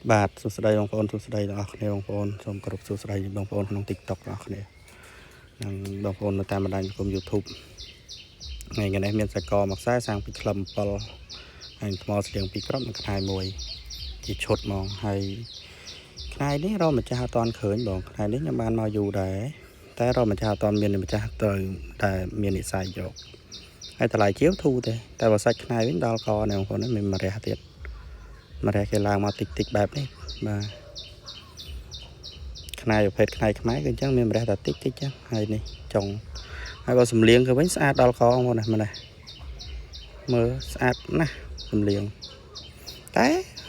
បាទសួស្តីបងប្អូនសួស្តីទាំងអស់គ្នាបងប្អូនសូមគោរពសួស្តីបងប្អូនក្នុង TikTok ទាំងអស់គ្នានិងបងប្អូននៅតាមបណ្ដាញសង្គម YouTube ថ្ងៃនេះមានសាកមួយខ្សែសាងពីក្លឹប7ហើយថ្មស្លៀងពីរគ្រាប់និងខ្នែមួយជាឈុតហ្មងហើយខ្នែនេះរកម្ចាស់អត់តាន់ឃើញបងខ្នែនេះខ្ញុំបានមកយូរដែរតែរកម្ចាស់អត់តាន់មានម្ចាស់ត្រូវតែមាននិស្ស័យយកហើយតម្លៃជាវធូរទេតែបើសាច់ខ្នែវិញដល់កនេះបងប្អូនមានម្រះទៀតម្រះគេឡើងមកតិចតិចបែបនេះបាទខ្នែប្រភេទខ្នែខ្មែរគឺអញ្ចឹងមានម្រះតែតិចតិចចឹងហើយនេះចុងហើយបើសំលៀងទៅវិញស្អាតដល់កបងប្អូនណាមើលណាមើលស្អាតណាស់សំលៀងតែ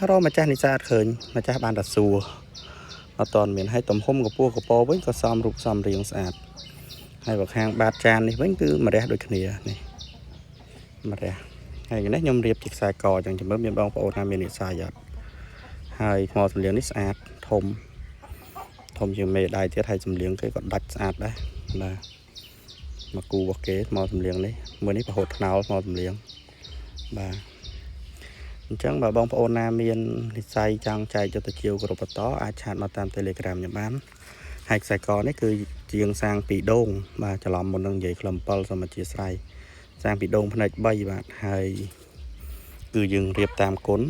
រកម្ចាស់និសាអត់ឃើញម្ចាស់បានតែសួរអត់តមានហើយទំហំកពស់កពវិញក៏សមរូបសមរាងស្អាតហើយបើខាងបាតចាននេះវិញគឺម្រះដូចគ្នានេះម្រះហើយនេះខ្ញុំរៀបជាខ្សែកអញ្ចឹងចាំមើលមានបងប្អូនណាមាននិស្ស័យអត់ហើយថ្មសំលៀងនេះស្អាតធំធំជាងមេដៃទៀតហើយសំលៀងគេក៏ដាច់ស្អាតដែរបាទមកគូរបស់គេថ្មសំលៀងនេះមួយនេះប្រហូតថ្នោលថ្មសំលៀងបាទអញ្ចឹងបើបងប្អូនណាមាននិស្ស័យចង់ចែកយកទៅជាវគ្រប់បន្តអាច chat មកតាម Telegram ខ្ញុំបានហើយខ្សែកនេះគឺជាងសាងពីដូងបាទច្រឡំមុននឹងនិយាយក្លឹម7សូមអធិស្ឋានសាងពីដូងផ្នែក3បាទហើយគឺយើងរៀបតាមគុណ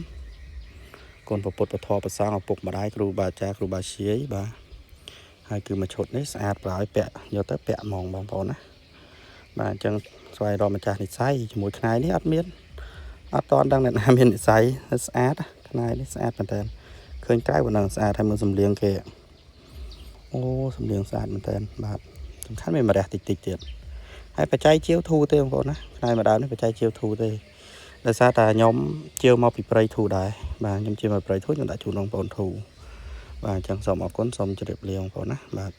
គុណពុទ្ធពធប្រសងឪពុកម្ដាយគ្រូបាអាចារ្យគ្រូបាជាយបាទហើយគឺមួយឈុតនេះស្អាតប្រហើយពាក់យកទៅពាក់ហ្មងបងប្អូនណាបាទអញ្ចឹងស្វែងរកម្ចាស់និស្ស័យជាមួយខ្នែនេះអត់មានអត់តន់ដឹងអ្នកណាមាននិស្ស័យស្អាតខ្នែនេះស្អាតមែនតើឃើញក្រៅប៉ុណ្ណឹងស្អាតហើយមើលសំលៀងគេអូសំលៀងស្អាតមែនតើបាទសំខាន់មានម្រះតិចតិចទៀតហើយបច្ច័យជាវធូរទេបងប្អូនណាខ្នែម្ដងនេះបច្ច័យជាវធូរទេដោយសារតែខ្ញុំជាវមកពីព្រៃធូរដែរបាទខ្ញុំជាវមកព្រៃធូរខ្ញុំដាក់ជូនបងប្អូនធូរបាទអញ្ចឹងសូមអរគុណសូមជម្រាបលាបងប្អូនណាបាទ។